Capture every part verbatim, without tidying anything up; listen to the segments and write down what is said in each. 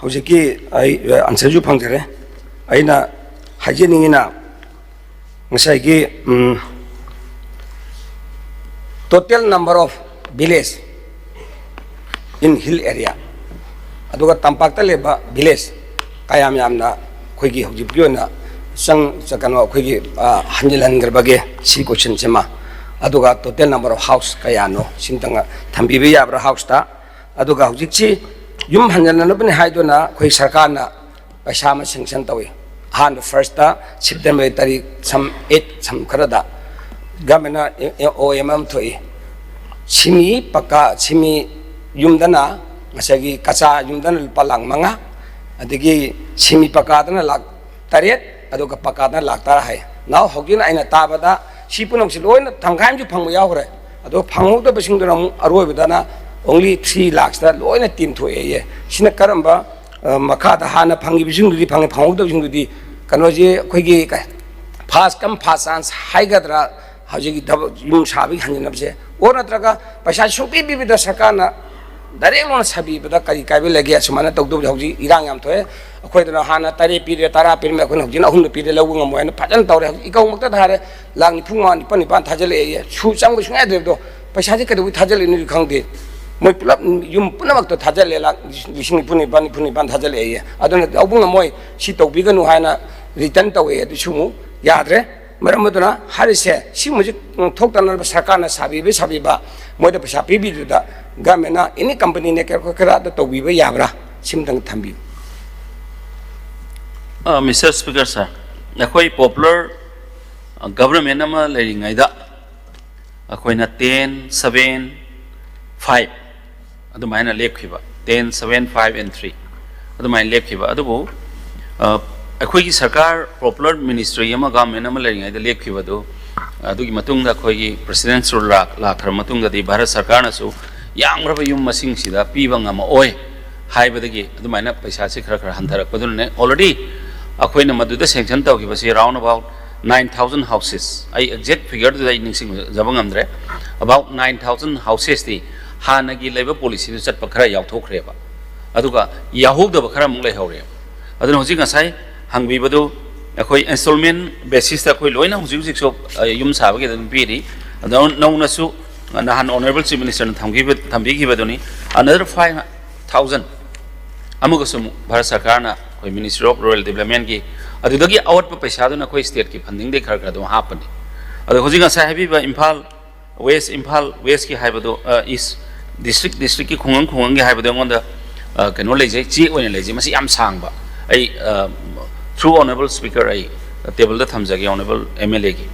ꯍꯧꯖꯤꯛꯀꯤ ꯑꯩ ꯑꯟꯁꯔꯁꯨ ꯐꯪꯖꯔꯦ꯫ ꯑꯩꯅ ꯍꯥꯏꯖꯅꯤꯡꯉꯤꯅ, ꯉꯁꯥꯏꯒꯤ, ꯎꯝ, total number of village in hill area, ꯑꯗꯨꯒ ꯇꯝꯄꯥꯛꯇ ꯂꯩꯕ village ꯀꯌꯥꯝ ꯌꯥꯝꯅ ꯑꯩꯈꯣꯏꯒꯤ ꯍꯧꯖꯤꯛꯀꯤ ꯑꯣꯏꯅ ꯆꯪ-, ꯀꯩꯅꯣ, ꯑꯩꯈꯣꯏꯒꯤ, ꯑ, ꯍꯟꯖꯤꯜꯍꯟꯈ꯭ꯔꯕꯒꯦ, ꯁꯤ question ꯁꯤꯃ꯫ ꯑꯗꯨꯒ total number of house ꯀꯌꯥꯅꯣ, ꯁꯤꯝꯇꯪ ꯊꯝꯕꯤꯕ ꯌꯥꯕ꯭ꯔꯥ house ꯇ? ꯑꯗꯨꯒ ꯍꯧꯖꯤꯛꯁꯤ ꯌꯨꯝ ꯍꯟꯖꯤꯟꯅꯅꯕꯅꯤ ꯍꯥꯏꯗꯨꯅ ꯑꯩꯈꯣꯏ ꯁꯔꯀꯥꯔꯅ ꯄꯩꯁꯥ ꯑꯃ sanction ꯇꯧꯏ꯫ ꯑꯍꯥꯟꯕ first ꯇ September ꯇꯥꯔꯤꯛ some eight some ꯈꯔꯗ government ꯅ O M ꯑꯃ ꯊꯣꯛꯏ꯫ ꯁꯤꯃꯤ ꯄꯀꯥ, ꯁꯤꯃꯤ ꯌꯨꯝꯗꯅ, ꯉꯁꯥꯏꯒꯤ ꯀꯆꯥ ꯌꯨꯝꯗꯅ ꯂꯨꯄꯥ ꯂꯥꯈ ꯃꯉꯥ, ꯑꯗꯒꯤ ꯁꯤꯃꯤ ꯄꯀꯥꯗꯅ ꯂꯥꯈ ꯇꯔꯦꯠ, ꯑꯗꯨꯒ ꯄꯀꯥꯗꯅ ꯂꯥꯈ ꯇꯔꯥ ꯍꯥꯏ꯫ ꯅꯥꯎ, ꯍꯧꯖꯤꯛꯅ ꯑꯩꯅ ꯇꯥꯕꯗ ꯁꯤ ꯄꯨꯝꯅꯃꯛꯁꯤ ꯂꯣꯏꯅ ꯇꯪꯈꯥꯏ ꯑꯃꯁꯨ ꯐꯪꯕ ꯌꯥꯎꯈ꯭ꯔꯦ꯫ ꯑꯗꯣ ꯐꯪꯍꯧꯗꯕꯁꯤꯡꯗꯨꯅ ꯑꯃꯨꯛ ꯑꯔꯣꯏꯕꯗꯅ only three lakhs ꯇ ꯂꯣꯏꯅ ꯇꯦꯝꯊꯣꯛꯑꯦꯌꯦ꯫ ꯁꯤꯅ ꯀꯔꯝꯕ, ꯑ, ꯃꯈꯥꯗ ꯍꯥꯟꯅ ꯐꯪꯈꯤꯕꯁꯤꯡꯗꯨꯗꯤ ꯐꯪꯉꯦ, ꯐꯪꯍꯧꯗꯕꯁꯤꯡꯗꯨꯗꯤ, ꯀꯩꯅꯣꯁꯦ, ꯑꯩꯈꯣꯏꯒꯤ ꯀ-, first come first chance ꯍꯥꯏꯒꯗ꯭ꯔꯥ, ꯍꯧꯖꯤꯛꯀꯤ ꯊꯕꯛ ꯌꯨꯝ ꯁꯥꯕꯒꯤ ꯍꯟꯖꯤꯟꯅꯕꯁꯦ, ꯑꯣꯔ ꯅꯠꯇ꯭ꯔꯒ ꯄꯩꯁꯥ ꯁꯨꯡꯄꯤ ꯄꯤꯕꯤꯗ ꯁꯔꯀꯥꯔꯅ direct ꯂꯣꯟ ꯁꯥꯕꯤꯕꯗ ꯀꯔꯤ ꯀꯥꯏꯕ ꯂꯩꯒꯦ? ꯑꯁꯨꯃꯥꯏꯅ ꯇꯧꯗꯕꯁꯦ ꯍꯧꯖꯤꯛ ꯏꯔꯥꯡ ꯌꯥꯝ ꯊꯣꯛꯑꯦ꯫ ꯑꯩꯈꯣꯏꯗꯅ ꯍꯥꯟꯅ ꯇꯔꯦꯠ ꯄꯤꯔꯦ, ꯇꯔꯥ ꯄꯤꯔꯝꯃꯦ, ꯑꯩꯈꯣꯏꯅ ꯍꯧꯖꯤꯛꯅ ꯑꯍꯨꯝꯗ ꯄꯤꯔꯦ, ꯂꯧꯕ ꯉꯝꯃꯣꯏ ꯍꯥꯏꯅ ꯐꯖꯅ ꯇꯧꯔꯦ꯫ ꯍꯧꯖꯤꯛ ꯏꯀꯧꯃꯛꯇ ꯊꯥꯔꯦ, ꯂꯥꯈ ꯅꯤꯐꯨ ꯃꯉꯥ, ꯅꯤꯄꯥꯜ, ꯅꯤꯄꯥꯜ ꯊꯥꯖꯤꯜꯂꯛꯑꯦ꯫ ꯁꯨ ꯆꯪꯕ ꯁꯨꯡꯌꯥ ꯌꯥꯗ꯭ꯔꯦꯕꯗꯣ꯫ ꯄꯩꯁꯥꯁꯦ ꯀꯩꯗꯧꯕꯩ ꯊꯥꯖꯤꯜꯂꯤꯅꯣꯁꯨ ꯈꯪꯗꯦ꯫ ꯃꯣꯏ ꯄꯨꯂꯞ ꯌꯨꯝ ꯄꯨꯝꯅꯃꯛꯇ ꯊꯥꯖꯤꯜꯂꯦ, ꯂꯥꯈ ꯂꯤꯁꯤꯡ ꯅꯤꯐꯨ, ꯅꯤꯄꯥꯜ, ꯅꯤꯐꯨ, ꯅꯤꯄꯥꯜ ꯊꯥꯖꯤꯜꯂꯛꯑꯦ꯫ ꯑꯗꯨꯅ ꯂꯧꯕ ꯉꯝꯃꯣꯏ, ꯁꯤ ꯇꯧꯕꯤꯒꯅꯨ ꯍꯥꯏꯅ return ꯇꯧꯋꯦ꯫ ꯑꯗꯨꯁꯨ ꯑꯃꯨꯛ ꯌꯥꯗ꯭ꯔꯦ꯫ ꯃꯔꯝ ꯑꯗꯨꯅ ꯍꯥꯏꯔꯤꯁꯦ, ꯁꯤꯒꯨꯝꯕꯁꯤ ꯊꯣꯛꯇꯅꯕ ꯁꯔꯀꯥꯔꯅ ꯁꯥꯕꯤꯕ, ꯁꯥꯕꯤꯕ, ꯃꯣꯏꯗ ꯄꯩꯁꯥ ꯄꯤꯕꯤꯗꯨꯗ government ꯅ any company ꯅ ꯀꯔꯥꯏꯗ ꯇꯧꯕꯤꯕ ꯌꯥꯕ꯭ꯔꯥ? ꯁꯤꯃꯇꯪ ꯊꯝꯕꯤꯌꯨ꯫ ꯑ, Mister Speaker, sir, ꯑꯩꯈꯣꯏ popular, ꯑ, government ꯑꯃ ꯂꯩꯔꯤꯉꯩꯗ ꯑꯩꯈꯣꯏꯅ ten, seven, five ꯑꯗꯨꯃꯥꯏꯅ ꯂꯦꯞꯈꯤꯕ, ten, seven, five and three ꯑꯗꯨꯃꯥꯏꯅ ꯂꯦꯞꯈꯤꯕ꯫ ꯑꯗꯨꯕꯨ, ꯑ, ꯑꯩꯈꯣꯏꯒꯤ ꯁꯔꯀꯥꯔ, popular ministry ꯑꯃ, government ꯑꯃ ꯂꯩꯔꯤꯉꯩꯗ ꯂꯦꯞꯈꯤꯕꯗꯨ, ꯑꯗꯨꯒꯤ ꯃꯇꯨꯡꯗ ꯑꯩꯈꯣꯏꯒꯤ president's rule ꯂꯥꯛ-, ꯂꯥꯛꯈ꯭ꯔ ꯃꯇꯨꯡꯗꯗꯤ ꯚꯥꯔꯠ ꯁꯔꯀꯥꯔꯅꯁꯨ ꯌꯥꯝꯈ꯭ꯔꯕ ꯌꯨꯝ ꯃꯁꯤꯡꯁꯤꯗ ꯄꯤꯕ ꯉꯝꯃꯛꯑꯣꯏ ꯍꯥꯏꯕꯗꯒꯤ ꯑꯗꯨꯃꯥꯏꯅ ꯄꯩꯁꯥꯁꯤ ꯈꯔ ꯈꯔ ꯍꯟꯊꯔꯛꯄꯗꯨꯅꯅꯦ꯫ Already ꯑꯩꯈꯣꯏꯅ ꯃꯗꯨꯗ sanction ꯇꯧꯈꯤꯕꯁꯤ round about nine thousand houses, ꯑꯩ exact figure ꯗꯨꯗ ꯑꯩ ꯅꯤꯡꯁꯤꯡꯖꯕ ꯉꯝꯗ꯭ꯔꯦ, about nine thousand houses T ꯍꯥꯟꯅꯒꯤ ꯂꯩꯕ policy ꯗꯨ ꯆꯠꯄ ꯈꯔ ꯌꯥꯎꯊꯣꯛꯈ꯭ꯔꯦꯕ꯫ ꯑꯗꯨꯒ ꯌꯥꯍꯧꯗꯕ ꯈꯔ ꯑꯃꯨꯛ ꯂꯩꯍꯧꯔꯦ꯫ ꯑꯗꯨꯅ ꯍꯧꯖꯤꯛ ꯉꯁꯥꯏ ꯍꯪꯕꯤꯕꯗꯨ, ꯑꯩꯈꯣꯏ installment basisꯇ ꯑꯩꯈꯣꯏ ꯂꯣꯏꯅ ꯍꯧꯖꯤꯛ ꯍꯧꯖꯤꯛꯁꯨ, ꯑ, ꯌꯨꯝ ꯁꯥꯕꯒꯤ ꯑꯗꯨꯝ ꯄꯤꯔꯤ꯫ ꯑꯗꯣ ꯅꯧꯅꯁꯨ ꯅꯍꯥꯟ Honourable Chief Ministerꯅ ꯊꯝꯈꯤꯕ, ꯊꯝꯕꯤꯈꯤꯕꯗꯨꯅꯤ, another five thousand ꯑꯃꯒꯁꯨ ꯑꯃꯨꯛ ꯚꯥꯔꯠ ꯁꯔꯀꯥꯔꯅ ꯑꯩꯈꯣꯏ Ministry of Rural Developmentꯀꯤ ꯑꯗꯨꯗꯒꯤ ꯑꯋꯥꯠꯄ ꯄꯩꯁꯥꯗꯨꯅ ꯑꯩꯈꯣꯏ stateꯀꯤ fundingꯗꯒꯤ ꯈꯔ ꯈꯔ ꯑꯗꯨꯝ ꯍꯥꯞꯄꯅꯤ꯫ ꯑꯗꯣ ꯍꯧꯖꯤꯛ ꯉꯁꯥꯏ ꯍꯥꯏꯕꯤꯕ ꯏꯝꯐꯥꯜ West, ꯏꯝꯐꯥꯜ Westꯀꯤ ꯍꯥꯏꯕꯗꯣ, ꯑ, East district, districtꯀꯤ ꯈꯨꯡꯒꯪ ꯈꯨꯡꯒꯪꯒꯤ ꯍꯥꯏꯕꯗꯣ ꯑꯩꯉꯣꯟꯗ, ꯑ, ꯀꯩꯅꯣ ꯂꯩꯖꯩ, ꯆꯦ ꯑꯣꯏꯅ ꯂꯩꯖꯩ꯫ ꯃꯁꯤ ꯌꯥꯝ ꯁꯥꯡꯕ꯫ ꯑꯩ, ꯑ, through Honourable Speaker, ꯑꯩ tableꯗ ꯊꯝꯖꯒꯦ, Honourable MLAꯒꯤ꯫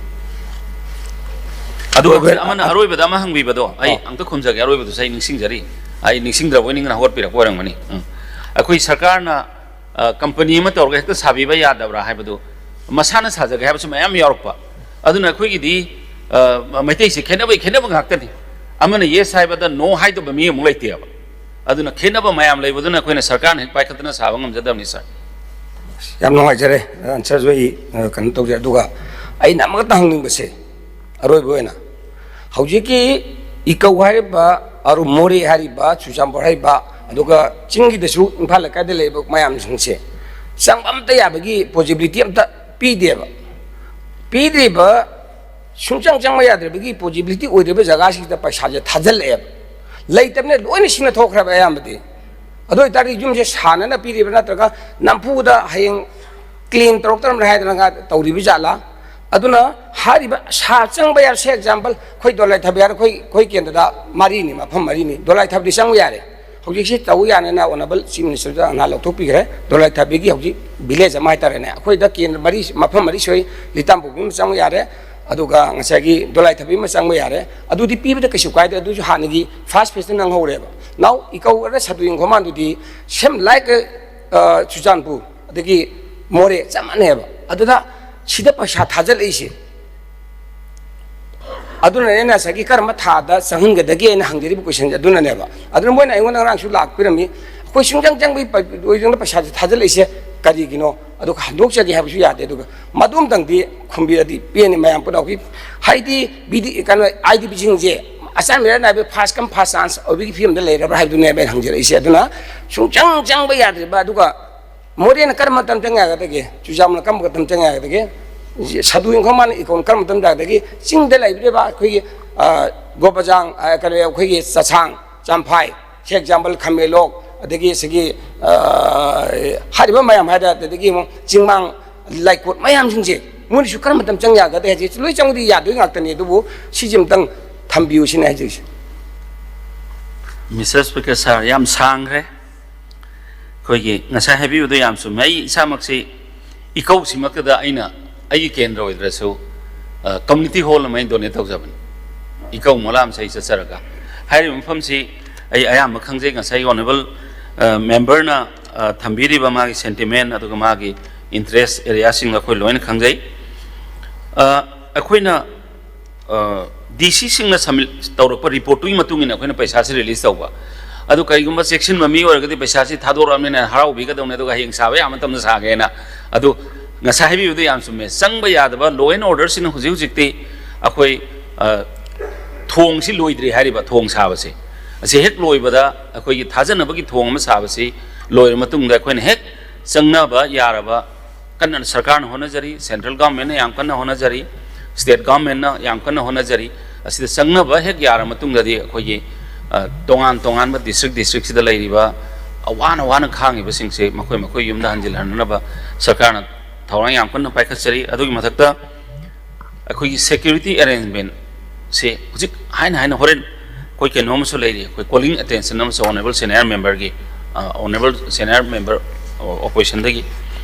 ꯑꯗꯨꯒ ꯑꯗꯨꯒ ꯑꯃꯅ ꯑ-, ꯑꯔꯣꯏꯕꯗ ꯑꯃ ꯍꯪꯕꯤꯕꯗꯣ ꯑꯩ ꯑ꯫ ꯑꯝꯇ ꯈꯨꯝꯖꯒꯦ꯫ ꯑꯔꯣꯏꯕꯗꯨꯁꯨ ꯑꯩ ꯅꯤꯡꯁꯤꯡꯖꯔꯤ꯫ ꯑꯩ ꯅꯤꯡꯁꯤꯡꯗ꯭ꯔꯕꯣꯏ ꯅꯤꯡꯗꯅ ꯍꯧꯒꯠꯄꯤꯔꯛꯄ ꯑꯣꯏꯔꯝꯒꯅꯤ꯫ ꯎꯝ꯫ ꯑꯩꯈꯣꯏ ꯁꯔꯀꯥꯔꯅ, ꯑ, company ꯑꯃ ꯇꯧꯔꯒ ꯍꯦꯛꯇ ꯁꯥꯕꯤꯕ ꯌꯥꯗꯕ꯭ꯔꯥ ꯍꯥꯏꯕꯗꯨ ꯃꯁꯥꯅ ꯁꯥꯖꯒꯦ ꯍꯥꯏꯕꯁꯨ ꯃꯌꯥꯝ ꯌꯥꯎꯔꯛꯄ꯫ ꯑꯗꯨꯅ ꯑꯩꯈꯣꯏꯒꯤꯗꯤ, ꯑ, ꯃꯩꯇꯩꯁꯦ ꯈꯦꯠꯅꯕꯩ ꯈꯦꯠꯅꯕ ꯉꯥꯛꯇꯅꯤ꯫ ꯑꯃꯅ yes ꯍꯥꯏꯕꯗ no ꯍꯥꯏꯗꯕ ꯃꯤ ꯑꯃꯨꯛ ꯂꯩꯇꯦꯕ꯫ ꯑꯗꯨꯅ ꯈꯦꯠꯅꯕ ꯃꯌꯥꯝ ꯂꯩꯕꯗꯨꯅ ꯑꯩꯈꯣꯏꯅ ꯁꯔꯀꯥꯔꯅ ꯍꯦꯛ ꯄꯥꯏꯈꯠꯇꯅ ꯁꯥꯕ ꯉꯝꯖꯗꯕꯅꯤ, sir꯫ ꯌꯥꯝ ꯅꯨꯡꯉꯥꯏꯖꯔꯦ, answerꯁꯨ ꯑꯩ, ꯑ, ꯀꯩꯅꯣ ꯇꯧꯖꯩ꯫ ꯑꯗꯨꯒ ꯑꯩꯅ ꯑꯃꯈꯛꯇ ꯍꯪꯅꯤꯡꯕꯁꯦ, ꯑꯔꯣꯏꯕ ꯑꯣꯏꯅ, ꯍꯧꯖꯤꯛꯀꯤ ꯏꯀꯧ ꯍꯥꯏꯔꯤꯕ, ꯑꯔꯨ ꯃꯣꯔꯦ ꯍꯥꯏꯔꯤꯕ, ꯆꯨꯔꯆꯥꯟꯄꯨꯔ ꯍꯥꯏꯔꯤꯕ, ꯑꯗꯨꯒ ꯆꯤꯡꯒꯤꯗꯁꯨ ꯏꯝꯐꯥꯜ ꯂꯩꯀꯥꯏꯗ ꯂꯩꯔꯤꯕ ꯃꯌꯥꯝꯁꯤꯡꯁꯦ ꯆꯪꯕ ꯑꯝꯇ ꯌꯥꯕꯒꯤ possibility ꯑꯝꯇ ꯄꯤꯗꯦꯕ꯫ ꯄꯤꯗ꯭ꯔꯤꯕ, ꯁꯨꯡꯆꯪ ꯆꯪꯕ ꯌꯥꯗ꯭ꯔꯤꯕꯒꯤ possibility ꯑꯣꯏꯗ꯭ꯔꯤꯕ ꯖꯒꯥꯁꯤꯡꯁꯤꯗ ꯄꯩꯁꯥꯁꯦ ꯊꯥꯖꯤꯜꯂꯛꯑꯦꯕ꯫ ꯂꯩꯇꯕꯅ ꯂꯣꯏꯅ ꯁꯤꯡꯅ ꯊꯣꯛꯈ꯭ꯔꯦꯕ ꯑꯌꯥꯝꯕꯗꯤ꯫ ꯑꯗꯨ ꯑꯣꯏꯇꯥꯔꯗꯤ ꯌꯨꯝꯁꯦ ꯁꯥꯟꯅꯅ ꯄꯤꯔꯤꯕ꯭ꯔꯥ, ꯅꯠꯇ꯭ꯔꯒ ꯅꯝꯐꯨꯗ ꯍꯌꯦꯡ claim ꯇꯧꯔꯛꯇꯅꯕ꯭ꯔꯥ ꯍꯥꯏꯗꯅ ꯇꯧꯔꯤꯕ ꯖꯥꯠꯂꯥ? ꯑꯗꯨꯅ ꯍꯥꯏꯔꯤꯕ ꯁꯥ ꯆꯪꯕ ꯌꯥꯔꯁꯦ, example, ꯑꯩꯈꯣꯏ ꯗꯣꯂꯥꯏ ꯊꯥꯕꯤ ꯍꯥꯏꯔ ꯑꯩꯈꯣꯏ, ꯑꯩꯈꯣꯏ ꯀꯦꯟꯗ꯭ꯔꯗ ꯃꯔꯤꯅꯤ, ꯃꯐꯝ ꯃꯔꯤꯅꯤ꯫ ꯗꯣꯂꯥꯏ ꯊꯥꯕꯤꯗꯤ ꯆꯪꯕ ꯌꯥꯔꯦ꯫ ꯍꯧꯖꯤꯛꯁꯤ ꯇꯧ ꯌꯥꯅꯦꯅ Honourable Chief Ministerꯗ ꯅꯍꯥꯟ ꯂꯧꯊꯣꯛꯄꯤꯈ꯭ꯔꯦ꯫ ꯗꯣꯂꯥꯏ ꯊꯥꯕꯤꯒꯤ ꯍꯧꯖꯤꯛ village ꯑꯃ ꯍꯥꯏꯇꯥꯔꯦꯅꯦ, ꯑꯩꯈꯣꯏꯗ ꯀꯦꯟꯗ꯭ꯔ ꯃꯔꯤ, ꯃꯐꯝ ꯃꯔꯤ ꯁꯨꯏ, ꯂꯤꯇꯥꯝꯄꯣꯛꯄꯤ ꯑꯃ ꯆꯪꯕ ꯌꯥꯔꯦ, ꯑꯗꯨꯒ ꯉꯁꯥꯏꯒꯤ ꯗꯣꯂꯥꯏ ꯊꯥꯕꯤ ꯑꯃ ꯆꯪꯕ ꯌꯥꯔꯦ꯫ ꯑꯗꯨꯗꯤ ꯄꯤꯕꯗ ꯀꯩꯁꯨ ꯀꯥꯏꯗꯦ, ꯑꯗꯨꯁꯨ ꯍꯥꯟꯅꯒꯤ first phaseꯇ ꯅꯪꯍꯧꯔꯦꯕ꯫ Now ꯏꯀꯧ ꯑꯔ ꯁꯥꯗꯨ ꯌꯦꯡꯈꯣꯃꯥꯟꯗꯨꯗꯤ same like, ꯑ, ꯆꯨꯔꯆꯥꯟꯄꯨꯔ, ꯑꯗꯒꯤ ꯃꯣꯔꯦ ꯆꯞ ꯃꯥꯟꯅꯩꯕ꯫ ꯑꯗꯨꯗ ꯁꯤꯗ ꯄꯩꯁꯥ ꯊꯥꯖꯤꯜꯂꯛꯏꯁꯦ, ꯑꯗꯨꯅꯅꯦ ꯑꯩꯅ ꯉꯁꯥꯏꯒꯤ ꯀꯔꯝꯕ ꯊꯥꯗ ꯆꯪꯍꯟꯒꯗꯒꯦ ꯍꯥꯏꯅ ꯍꯪꯖꯔꯤꯕ questionꯁꯦ ꯑꯗꯨꯅꯅꯦꯕ꯫ ꯑꯗꯨꯅ ꯃꯣꯏꯅ ꯑꯩꯉꯣꯟꯗ ꯉꯔꯥꯡꯁꯨ ꯂꯥꯛꯄꯤꯔꯝꯃꯤ, "ꯑꯩꯈꯣꯏ ꯁꯨꯡꯆꯪ ꯆꯪꯕꯒꯤ ꯄ-, ꯑꯣꯏꯗꯅ ꯄꯩꯁꯥꯁꯦ ꯊꯥꯖꯤꯜꯂꯛꯏꯁꯦ ꯀꯔꯤꯒꯤꯅꯣ?" ꯑꯗꯨꯒ ꯍꯟꯗꯣꯛꯆꯒꯦ ꯍꯥꯏꯕꯁꯨ ꯌꯥꯗꯦ꯫ ꯑꯗꯨꯒ ꯃꯗꯨꯝꯇꯪꯗꯤ ꯈꯨꯝꯕꯤꯔꯗꯤ ꯄꯦꯟꯅꯤ ꯃꯌꯥꯝ ꯄꯨꯝꯅꯃꯛꯀꯤ꯫ ꯍꯥꯏꯗꯤ ꯕꯤ ꯗꯤ, ꯀꯩꯅꯣ, ꯑꯥꯏ ꯗꯤ ꯄꯤꯁꯤꯡꯁꯦ ꯑꯆꯥꯟꯕꯤꯗ ꯅꯥꯏꯕ first come first chance ꯑꯣꯏꯕꯒꯤ ꯐꯤꯕꯝꯗ ꯂꯩꯔꯕ꯭ꯔꯥ ꯍꯥꯏꯕꯗꯨꯅꯦꯕ ꯑꯩꯅ ꯍꯪꯖꯔꯛꯏꯁꯦ꯫ ꯑꯗꯨꯅ ꯁꯨꯡꯆꯪ ꯆꯪꯕ ꯌꯥꯗ꯭ꯔꯤꯕ, ꯑꯗꯨꯒ ꯃꯣꯔꯦꯅ ꯀꯔꯝꯕ ꯃꯇꯝ ꯆꯪ ꯌꯥꯒꯗꯒꯦ? ꯆꯨꯔꯆꯥꯟꯄꯨꯔꯅ ꯀꯔꯝꯕ ꯃꯇꯝ ꯆꯪ ꯌꯥꯒꯗꯒꯦ? ꯁꯥꯗꯨ ꯌꯦꯡꯈꯣ ꯃꯥꯅ ꯏꯀꯣꯟ ꯀꯔꯝꯕ ꯃꯇꯝ ꯌꯥꯒꯗꯒꯦ? ꯆꯤꯡꯗ ꯂꯩꯕꯤꯔꯤꯕ ꯑꯩꯈꯣꯏꯒꯤ, ꯑ, ꯒꯣꯕꯖꯥꯡ, ꯑ, ꯀꯔꯤ, ꯑꯩꯈꯣꯏꯒꯤ ꯆꯠꯁꯥꯡ, ꯆꯥꯝꯐꯥꯏ, ꯈꯦꯛ ꯖꯥꯝꯕꯜ, ꯈꯥꯃꯦꯟꯂꯣꯛ, ꯑꯗꯒꯤ ꯁꯤꯒꯤ, ꯑ, ꯍꯥꯏꯔꯤꯕ ꯃꯌꯥꯝ ꯍꯥꯏꯇꯥꯔꯦ, ꯑꯗꯒꯤ ꯑꯃꯨꯛ ꯆꯤꯡꯃꯥꯡ, ꯂꯥꯏꯀꯣꯠ ꯃꯌꯥꯝꯁꯤꯡꯁꯦ ꯃꯣꯏꯅꯁꯨ ꯀꯔꯝꯕ ꯃꯇꯝ ꯆꯪ ꯌꯥꯒꯗꯒꯦ ꯍꯥꯏꯁꯦ ꯂꯣꯏ ꯆꯪꯕꯗꯤ ꯌꯥꯗꯣꯏ ꯉꯥꯛꯇꯅꯤ꯫ ꯑꯗꯨꯕꯨ ꯁꯤꯁꯦ ꯑꯃꯨꯛꯇꯪ ꯊꯝꯕꯤꯌꯨ ꯁꯤꯅꯤ ꯍꯥꯏꯖꯔꯤꯁꯦ꯫ Mister Speaker sir, ꯌꯥꯝ ꯁꯥꯡꯈ꯭ꯔꯦ꯫ ꯑꯩꯈꯣꯏꯒꯤ ꯉꯁꯥꯏ ꯍꯥꯏꯕꯤꯕꯗꯣ ꯌꯥꯝ ꯆꯨꯝꯃꯦ꯫ ꯑꯩ ꯏꯁꯥꯃꯛꯁꯤ ꯏꯀꯧꯁꯤꯃꯛꯇꯗ ꯑꯩꯅ ꯑꯩꯒꯤ ꯀꯦꯟꯗ꯭ꯔ ꯑꯣꯏꯗ꯭ꯔꯁꯨ, ꯑ, community hall ꯑꯃ ꯑꯩꯅ donate ꯇꯧꯖꯕꯅꯤ, ꯏꯀꯧ ꯃꯣꯂꯥꯝꯁꯦ ꯑꯩ ꯆꯠꯆꯔꯒ꯫ ꯍꯥꯏꯔꯤꯕ ꯃꯐꯝꯁꯤ ꯑꯩ ꯑꯌꯥꯝꯕ ꯈꯪꯖꯩ꯫ ꯉꯁꯥꯏ honourable, ꯑ, member ꯅ, ꯑ, ꯊꯝꯕꯤꯔꯤꯕ ꯃꯥꯒꯤ sentiment ꯑꯗꯨꯒ ꯃꯥꯒꯤ interest area ꯁꯤꯡ ꯑꯩꯈꯣꯏ ꯂꯣꯏꯅ ꯈꯪꯖꯩ꯫ ꯑ, ꯑꯩꯈꯣꯏꯅ, ꯑ, DC ꯁꯤꯡꯅ submit ꯇꯧꯔꯛꯄ report ꯇꯨꯒꯤ ꯃꯇꯨꯡ ꯏꯟꯅ ꯑꯩꯈꯣꯏꯅ ꯄꯩꯁꯥꯁꯤ release ꯇꯧꯕ꯫ ꯑꯗꯨ ꯀꯔꯤꯒꯨꯝꯕ ꯆꯦꯛꯁꯤꯟꯕ ꯃꯤ ꯑꯣꯏꯔꯒꯗꯤ ꯄꯩꯁꯥꯁꯤ ꯊꯥꯗꯣꯔꯛꯑꯕꯅꯤꯅ ꯍꯔꯥꯎꯕꯤꯒꯗꯧꯅꯤ, ꯑꯗꯨꯒ ꯍꯌꯦꯡ ꯁꯥꯕ ꯌꯥꯕ ꯃꯇꯝꯗ ꯁꯥꯒꯦꯅ꯫ ꯑꯗꯨ ꯉꯁꯥꯏ ꯍꯥꯏꯕꯤꯕꯗꯣ ꯌꯥꯝ ꯆꯨꯝꯃꯦ꯫ ꯆꯪꯕ ꯌꯥꯗꯕ law and order ꯁꯤꯅ ꯍꯧꯖꯤꯛ ꯍꯧꯖꯤꯛꯇꯤ ꯑꯩꯈꯣꯏ, ꯑ, ꯊꯣꯡꯁꯤ ꯂꯣꯏꯗ꯭ꯔꯤ ꯍꯥꯏꯔꯤꯕ, ꯊꯣꯡ ꯁꯥꯕꯁꯦ꯫ ꯑꯁꯤ ꯍꯦꯛ ꯂꯣꯏꯕꯗ ꯑꯩꯈꯣꯏꯒꯤ ꯊꯥꯖꯅꯕꯒꯤ ꯊꯣꯡ ꯑꯃ ꯁꯥꯕꯁꯤ ꯂꯣꯏꯔ ꯃꯇꯨꯡꯗ ꯑꯩꯈꯣꯏꯅ ꯍꯦꯛ ꯆꯪꯅꯕ ꯌꯥꯔꯕ ꯀꯟꯅ ꯁꯔꯀꯥꯔꯅ ꯍꯣꯠꯅꯖꯔꯤ, central government ꯅ ꯌꯥꯝ ꯀꯟꯅ ꯍꯣꯠꯅꯖꯔꯤ, state government ꯅ ꯌꯥꯝ ꯀꯟꯅ ꯍꯣꯠꯅꯖꯔꯤ꯫ ꯑꯁꯤꯗ ꯆꯪꯅꯕ ꯍꯦꯛ ꯌꯥꯔ ꯃꯇꯨꯡꯗꯗꯤ ꯑꯩꯈꯣꯏꯒꯤ, ꯑ, ꯇꯣꯉꯥꯟ ꯇꯣꯉꯥꯟꯕ district district ꯁꯤꯗ ꯂꯩꯔꯤꯕ ꯋꯥꯅ ꯋꯥꯅ ꯈꯥꯡꯉꯤꯕꯁꯤꯡꯁꯦ ꯃꯈꯣꯏ ꯃꯈꯣꯏ ꯌꯨꯝꯗ ꯍꯟꯖꯤꯜꯍꯟꯅꯕ ꯁꯔꯀꯥꯔꯅ ꯊꯧꯔꯥꯡ ꯌꯥꯝ ꯀꯟꯅ ꯄꯥꯏꯈꯠꯆꯔꯤ꯫ ꯑꯗꯨꯒꯤ ꯃꯊꯛꯇ ꯑꯩꯈꯣꯏꯒꯤ security arrangement ꯁꯦ ꯍꯧꯖꯤꯛ ꯍꯥꯏꯅ ꯍꯥꯏꯅ ꯍꯣꯔꯦꯟ ꯑꯩꯈꯣꯏ ꯀꯩꯅꯣ ꯑꯃꯁꯨ ꯂꯩꯔꯤ, ꯑꯩꯈꯣꯏ calling attention ꯑꯃꯁꯨ honourable senior member ꯒꯤ, ꯑ, honourable senior member opposition ꯗꯒꯤ꯫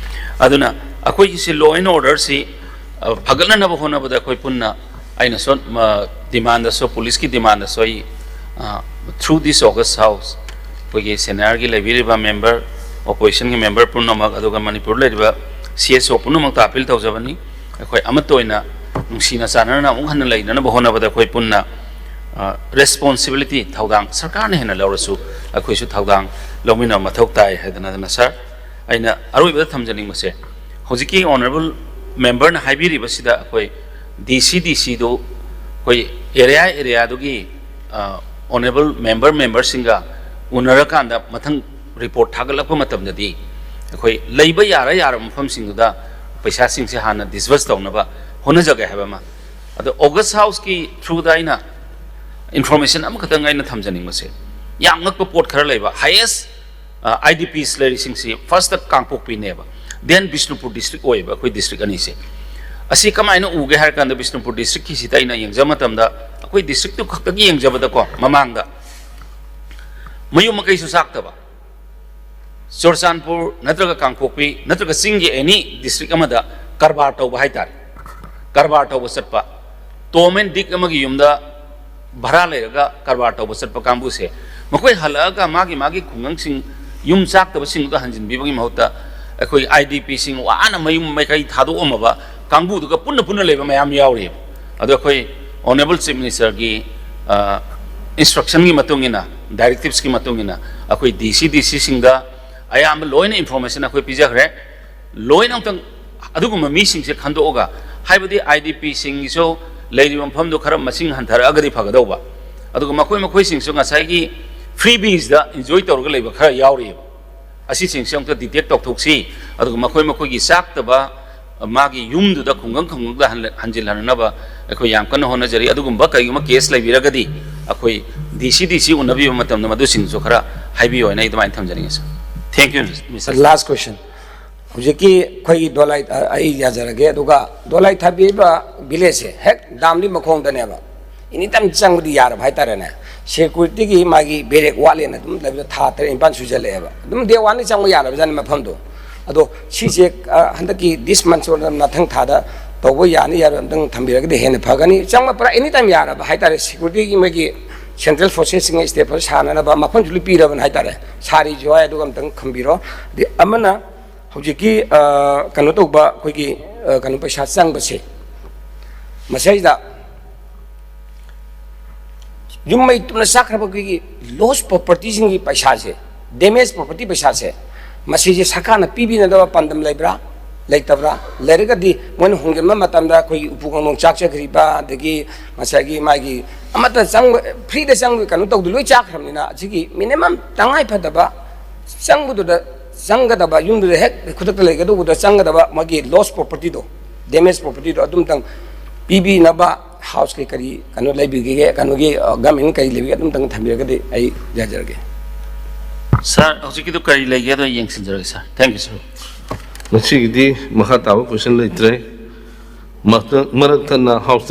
ꯑꯗꯨꯅ ꯑꯩꯈꯣꯏꯒꯤꯁꯤ law and order ꯁꯤ, ꯑ, ꯐꯒꯠꯅꯅꯕ ꯍꯣꯠꯅꯕꯗ ꯑꯩꯈꯣꯏ ꯄꯨꯟꯅ, ꯑꯩꯅꯁꯨ, ꯑ, demand ꯁꯨ, police ꯀꯤ demand ꯁꯨ ꯑꯩ, ꯑ, through this august house ꯑꯩꯈꯣꯏꯒꯤ senior ꯒꯤ ꯂꯩꯕꯤꯔꯤꯕ member, opposition ꯒꯤ member ꯄꯨꯝꯅꯃꯛ, ꯑꯗꯨꯒ ꯃꯅꯤꯄꯨꯔꯗ ꯂꯩꯔꯤꯕ CSO ꯄꯨꯝꯅꯃꯛꯇ appeal ꯇꯧꯖꯕꯅꯤ꯫ ꯑꯩꯈꯣꯏ ꯑꯃꯠꯇ ꯑꯣꯏꯅ ꯅꯨꯡꯁꯤꯅ ꯆꯥꯟꯅꯅ ꯑꯃꯨꯛ ꯍꯟꯅ ꯂꯩꯅꯅꯕ ꯍꯣꯠꯅꯕꯗ ꯑꯩꯈꯣꯏ ꯄꯨꯟꯅ, ꯑ, responsibility, ꯊꯧꯗꯥꯡ ꯁꯔꯀꯥꯔꯅ ꯍꯦꯟꯅ ꯂꯧꯔꯁꯨ ꯑꯩꯈꯣꯏꯁꯨ ꯊꯧꯗꯥꯡ ꯂꯧꯃꯤꯟꯅꯕ ꯃꯊꯧ ꯇꯥꯏ ꯍꯥꯏꯗꯅ꯫ ꯑꯗꯨꯅ sir, ꯑꯩꯅ ꯑꯔꯣꯏꯕꯗ ꯊꯝꯖꯅꯤꯡꯕꯁꯦ, ꯍꯧꯖꯤꯛꯀꯤ honourable member ꯅ ꯍꯥꯏꯕꯤꯔꯤꯕꯁꯤꯗ ꯑꯩꯈꯣꯏ DC, DC ꯗꯨ ꯑꯩꯈꯣꯏ area, area ꯗꯨꯒꯤ ꯑꯣꯅꯦꯕꯜ ꯃꯦꯝꯕꯔ ꯃꯦꯝꯕꯔꯁꯤꯡꯒ ꯎꯅꯔꯀꯥꯟꯗ ꯃꯊꯪ ꯔꯤꯄꯣꯔꯠ ꯊꯥꯒꯠꯂꯛꯄ ꯃꯇꯝꯗꯗꯤ ꯑꯩꯈꯣꯏ ꯂꯩꯕ ꯌꯥꯔ ꯌꯥꯔꯕ ꯃꯐꯝꯁꯤꯡꯗꯨꯗ ꯄꯩꯁꯥꯁꯤꯡꯁꯦ ꯍꯥꯟꯅ ꯗꯤꯁꯕꯔꯁ ꯇꯧꯅꯕ ꯍꯣꯠꯅꯖꯒꯦ ꯍꯥꯏꯕ ꯑꯃ꯫ ꯑꯗꯣ ꯑꯣꯒꯁ ꯍꯥꯎꯁꯀꯤ ꯊ꯭ꯔꯨꯗ ꯑꯩꯅ ꯏꯟꯐꯣꯔꯃꯦꯁꯟ ꯑꯃꯈꯛꯇꯪ ꯑꯩꯅ ꯊꯝꯖꯅꯤꯡꯕꯁꯦ, ꯌꯥꯝ ꯉꯛꯄ ꯄꯣꯠ ꯈꯔ ꯂꯩꯕ, ꯍꯥꯏꯌꯦꯁ ꯑꯥꯏ ꯗꯤ ꯄꯤꯁ ꯂꯩꯔꯤꯁꯤꯡꯁꯤ ꯐꯥꯔꯁꯇ ꯀꯥꯡꯄꯣꯛꯄꯤꯅꯦꯕ, ꯗꯦꯟ ꯕꯤꯁꯅꯨꯄꯨꯔ ꯗꯤꯁꯇ꯭ꯔꯤꯛ ꯑꯣꯏꯌꯦꯕ ꯑꯩꯈꯣꯏ ꯗꯤꯁꯇ꯭ꯔꯤꯛ ꯑꯅꯤꯁꯦ꯫ ꯑꯁꯤ ꯀꯃꯥꯏꯅ ꯎꯒꯦ ꯍꯥꯏꯔ ꯀꯥꯟꯗ ꯕꯤꯁꯅꯨꯄꯨꯔ ꯗꯤꯁꯇ꯭ꯔꯤꯛꯀꯤꯁꯤꯗ ꯑꯩꯅ ꯌꯦꯡꯖꯕ ꯃꯇꯝꯗ ꯑꯩꯈꯣꯏ ꯗꯤꯁꯇ꯭ꯔꯤꯛꯇꯨ ꯈꯛꯇꯒꯤ ꯌꯦꯡꯖꯕꯗꯀꯣ, ꯃꯃꯥꯡꯗ ꯃꯌꯨꯝ ꯃꯀꯩꯁꯨ ꯆꯥꯛꯇꯕ, ꯆꯨꯔꯆꯥꯟꯄꯨꯔ ꯅꯠꯇ꯭ꯔꯒ ꯀꯥꯡꯄꯣꯛꯄꯤ ꯅꯠꯇ꯭ꯔꯒ ꯆꯤꯡꯒꯤ ꯑꯦꯅꯤ ꯗꯤꯁꯇ꯭ꯔꯤꯛ ꯑꯃꯗ ꯀꯔꯕꯥꯔ ꯇꯧꯕ ꯍꯥꯏꯇꯥꯔꯦ, ꯀꯔꯕꯥꯔ ꯇꯧꯕ ꯆꯠꯄ, ꯇꯣꯝ ꯑꯦꯟ ꯗꯤꯛ ꯑꯃꯒꯤ ꯌꯨꯝꯗ ꯚꯔꯥ ꯂꯩꯔꯒ ꯀꯔꯕꯥꯔ ꯇꯧꯕ ꯆꯠꯄ ꯀꯥꯡꯕꯨꯁꯦ, ꯃꯈꯣꯏ ꯍꯜꯂꯛꯑꯒ ꯃꯥꯒꯤ ꯃꯥꯒꯤ ꯈꯨꯡꯒꯪꯁꯤꯡ, ꯌꯨꯝ ꯆꯥꯛꯇꯕꯁꯤꯡꯗꯨꯗ ꯍꯟꯖꯤꯟꯕꯤꯕꯒꯤ ꯃꯍꯨꯠꯇ ꯑꯩꯈꯣꯏ ꯑꯥꯏ ꯗꯤ ꯄꯤꯁꯤꯡ ꯋꯥꯅ ꯃꯌꯨꯝ ꯃꯀꯩ ꯊꯥꯗꯣꯛꯑꯝꯃꯕ ꯀꯥꯡꯕꯨꯗꯨꯒ ꯄꯨꯟꯅ ꯄꯨꯟꯅ ꯂꯩꯕ ꯃꯌꯥꯝ ꯌꯥꯎꯔꯤꯑꯕ꯫ ꯑꯗꯣ ꯑꯩꯈꯣꯏ ꯑꯣꯅꯦꯕꯜ ꯆꯤꯐ ꯃꯤꯅꯤꯁꯇꯔꯒꯤ ꯏꯟꯁꯇ꯭ꯔꯛꯁꯟꯒꯤ ꯃꯇꯨꯡ ꯏꯟꯅ, ꯗꯥꯏꯔꯦꯛꯇꯤꯞꯁꯀꯤ ꯃꯇꯨꯡ ꯏꯟꯅ ꯑꯩꯈꯣꯏ ꯗꯤ ꯁꯤ ꯗꯤ ꯁꯤꯁꯤꯡꯗ ꯑꯌꯥꯝꯕ ꯂꯣꯏꯅ ꯏꯟꯐꯣꯔꯃꯦꯁꯟ ꯑꯩꯈꯣꯏ ꯄꯤꯖꯈ꯭ꯔꯦ꯫ ꯂꯣꯏꯅ ꯑꯃꯨꯛꯇꯪ ꯑꯗꯨꯒꯨꯝꯕ ꯃꯤꯁꯤꯡꯁꯦ ꯈꯟꯗꯣꯛꯑꯒ, ꯍꯥꯏꯕꯗꯤ ꯑꯥꯏ ꯗꯤ ꯄꯤꯁꯤꯡꯒꯤꯁꯨ ꯂꯩꯔꯤꯕ ꯃꯐꯝꯗꯨ ꯈꯔ ꯃꯁꯤꯡ ꯍꯟꯊꯔꯛꯑꯒꯗꯤ ꯐꯒꯗꯧꯕ, ꯑꯗꯨꯒ ꯃꯈꯣꯏ ꯃꯈꯣꯏꯁꯤꯡꯁꯨ ꯉꯁꯥꯏꯒꯤ ꯐ꯭ꯔꯤ ꯕꯤꯁꯇ ꯏꯟꯖꯣꯏ ꯇꯧꯔꯒ ꯂꯩꯕ ꯈꯔ ꯌꯥꯎꯔꯤꯑꯕ꯫ ꯑꯁꯤꯁꯤꯡꯁꯦ ꯑꯃꯨꯛꯇ ꯗꯤꯇꯦꯛ ꯇꯧꯊꯣꯛꯁꯤ, ꯑꯗꯨꯒ ꯃꯈꯣꯏ ꯃꯈꯣꯏꯒꯤ ꯆꯥꯛꯇꯕ ꯃꯥꯒꯤ ꯌꯨꯝꯗꯨꯗ ꯈꯨꯡꯒꯪ ꯈꯨꯡꯒꯪꯗ ꯍꯟ-, ꯍꯟꯖꯤꯜꯍꯟꯅꯕ ꯑꯩꯈꯣꯏ ꯌꯥꯝ ꯀꯟꯅ ꯍꯣꯠꯅꯖꯔꯤ꯫ ꯑꯗꯨꯒꯨꯝꯕ ꯀꯔꯤꯒꯨꯝꯕ ꯀꯦꯁ ꯂꯩꯕꯤꯔꯒꯗꯤ ꯑꯩꯈꯣꯏ ꯗꯤ ꯁꯤ ꯗꯤ ꯁꯤ ꯎꯅꯕꯤꯕ ꯃꯇꯝꯗ ꯃꯗꯨꯁꯤꯡꯁꯨ ꯈꯔ ꯍꯥꯏꯕꯤꯌꯨ ꯍꯥꯏꯅ ꯑꯩ ꯑꯗꯨꯃꯥꯏꯅ ꯊꯝꯖꯅꯤꯡꯉꯤ, ꯁꯥꯔ꯫ Thank you, mister last question. ꯍꯧꯖꯤꯛꯀꯤ ꯑꯩꯈꯣꯏꯒꯤ ꯗꯣꯂꯥꯏ, ꯑ, ꯑꯩ ꯌꯥꯖꯔꯒꯦ, ꯑꯗꯨꯒ ꯗꯣꯂꯥꯏ ꯊꯥꯕꯤꯕ ꯚꯤꯂꯦꯖꯁꯦ ꯍꯦꯛ ꯗꯥꯝꯗꯤ ꯃꯈꯣꯡꯗꯅꯦꯕ꯫ ꯑꯦꯅꯤ ꯇꯥꯏꯝ ꯆꯪꯕꯗꯤ ꯌꯥꯔꯕ ꯍꯥꯏꯇꯥꯔꯦꯅꯦ꯫ ꯁꯦꯀ꯭ꯌꯨꯔꯤꯇꯤꯒꯤ ꯃꯥꯒꯤ ꯕꯦꯔꯦꯛ ꯋꯥꯠꯂꯦꯅ ꯑꯗꯨꯝ ꯂꯩꯕꯗ ꯊꯥ ꯇꯔꯦꯠ ꯅꯤꯄꯥꯟ ꯁꯨꯖꯜꯂꯛꯑꯦꯕ꯫ ꯑꯗꯨꯝ ꯗꯦ ꯋꯥꯟꯗꯤ ꯆꯪꯕ ꯌꯥꯔꯕꯖꯥꯠꯅꯤ ꯃꯐꯝꯗꯣ꯫ ꯑꯗꯣ ꯁꯤꯁꯦ, ꯑ, ꯍꯟꯗꯛꯀꯤ ꯗꯤꯁ ꯃꯟꯁ ꯑꯣꯔ ꯃꯊꯪ ꯊꯥꯗ ꯇꯧꯕ ꯌꯥꯅꯤ ꯌꯥꯔꯣꯏ ꯑꯝꯇꯪ ꯊꯝꯕꯤꯔꯒꯗꯤ ꯍꯦꯟꯅ ꯐꯒꯅꯤ꯫ ꯆꯪꯕ ꯄꯨꯔꯥ ꯑꯦꯅꯤ ꯇꯥꯏꯝ ꯌꯥꯔꯕ ꯍꯥꯏꯇꯥꯔꯦ꯫ ꯁꯦꯀ꯭ꯌꯨꯔꯤꯇꯤꯒꯤ ꯃꯣꯏꯒꯤ ꯁꯦꯟꯇ꯭ꯔꯦꯜ ꯐꯣꯔꯁꯦꯁꯁꯤꯡꯅ ꯏꯁꯇꯦꯠ ꯐꯣꯔꯁ ꯁꯥꯟꯅꯅꯕ ꯃꯐꯝꯁꯨ ꯂꯣꯏ ꯄꯤꯔꯕꯅꯤ ꯍꯥꯏꯇꯥꯔꯦ꯫ ꯁꯥꯔꯤꯁꯨ ꯍꯥꯏ, ꯑꯗꯨꯒ ꯑꯝꯇꯪ ꯊꯝꯕꯤꯔꯣ꯫ ꯑꯗꯩ ꯑꯃꯅ ꯍꯧꯖꯤꯛꯀꯤ, ꯑ, ꯀꯩꯅꯣ ꯇꯧꯕ ꯑꯩꯈꯣꯏꯒꯤ, ꯑ, ꯀꯩꯅꯣ ꯄꯩꯁꯥ ꯆꯪꯕꯁꯦ, ꯃꯁꯤꯗꯩꯗ ꯌꯨꯝ ꯃꯩ ꯇꯨꯞꯅ ꯆꯥꯛꯈ꯭ꯔꯕ ꯑꯩꯈꯣꯏꯒꯤ ꯂꯣꯁ ꯄ꯭ꯔꯣꯄꯔꯇꯤꯁꯤꯡꯒꯤ ꯄꯩꯁꯥꯁꯦ, ꯗꯦꯃꯦꯖ ꯄ꯭ꯔꯣꯄꯔꯇꯤ ꯄꯩꯁꯥꯁꯦ, ꯃꯁꯤꯁꯦ ꯁꯔꯀꯥꯔꯅ ꯄꯤꯕꯤꯅꯗꯕ ꯄꯥꯟꯗꯝ ꯂꯩꯕ꯭ꯔꯥ, ꯂꯩꯇꯕ꯭ꯔꯥ? ꯂꯩꯔꯒꯗꯤ ꯃꯣꯏꯅ ꯍꯣꯡꯖꯤꯟꯕ ꯃꯇꯝꯗ ꯑꯩꯈꯣꯏꯒꯤ ꯎꯄꯨ ꯀꯥꯡꯊꯣꯡ ꯆꯥꯛꯆꯈ꯭ꯔꯤꯕ, ꯑꯗꯒꯤ ꯉꯁꯥꯏꯒꯤ ꯃꯥꯒꯤ ꯑꯃꯠꯇ ꯆꯪꯕ, ꯐ꯭ꯔꯤꯗ ꯆꯪꯕ ꯀꯩꯅꯣ ꯇꯧꯗ ꯂꯣꯏ ꯆꯥꯈ꯭ꯔꯕꯅꯤꯅ, ꯑꯁꯤꯒꯤ ꯃꯤꯅꯤꯃꯝ ꯇꯉꯥꯏ ꯐꯗꯕ ꯆꯪꯕꯗꯨꯗ, ꯆꯪꯒꯗꯕ, ꯌꯨꯝꯗꯨꯗ ꯍꯦꯛ ꯈꯨꯗꯛꯇ ꯂꯩꯒꯗꯧꯕꯗ ꯆꯪꯒꯗꯕ ꯃꯥꯒꯤ ꯂꯣꯁ ꯄ꯭ꯔꯣꯄꯔꯇꯤꯗꯣ, ꯗꯦꯃꯦꯖ ꯄ꯭ꯔꯣꯄꯔꯇꯤꯗꯣ ꯑꯗꯨꯝꯇꯪ ꯄꯤꯕꯤꯅꯕ ꯍꯥꯎꯁꯀꯤ ꯀꯔꯤ ꯀꯩꯅꯣ ꯂꯩꯕꯤꯒꯦ, ꯀꯩꯅꯣꯒꯤ, ꯑ, ꯒꯃꯦꯟ ꯀꯔꯤ ꯂꯩꯕꯤꯒꯦ ꯑꯗꯨꯝꯇꯪ ꯊꯝꯕꯤꯔꯒꯗꯤ ꯑꯩ ꯌꯥꯖꯔꯒꯦ꯫ ꯁꯥꯔ, ꯍꯧꯖꯤꯛꯀꯤꯗꯨ ꯀꯔꯤ ꯂꯩꯒꯦ ꯑꯗꯣ ꯌꯦꯡꯁꯤꯟꯖꯔꯒꯦ ꯁꯥꯔ꯫ Thank you, sir꯫ ꯃꯁꯤꯒꯤꯗꯤ ꯃꯈꯥ ꯇꯥꯕ ꯀꯣꯏꯁꯟ ꯂꯩꯇ꯭ꯔꯦ꯫ ꯃꯊꯪ, ꯃꯔꯛ ꯊꯠꯅ ꯍꯥꯎꯁꯇ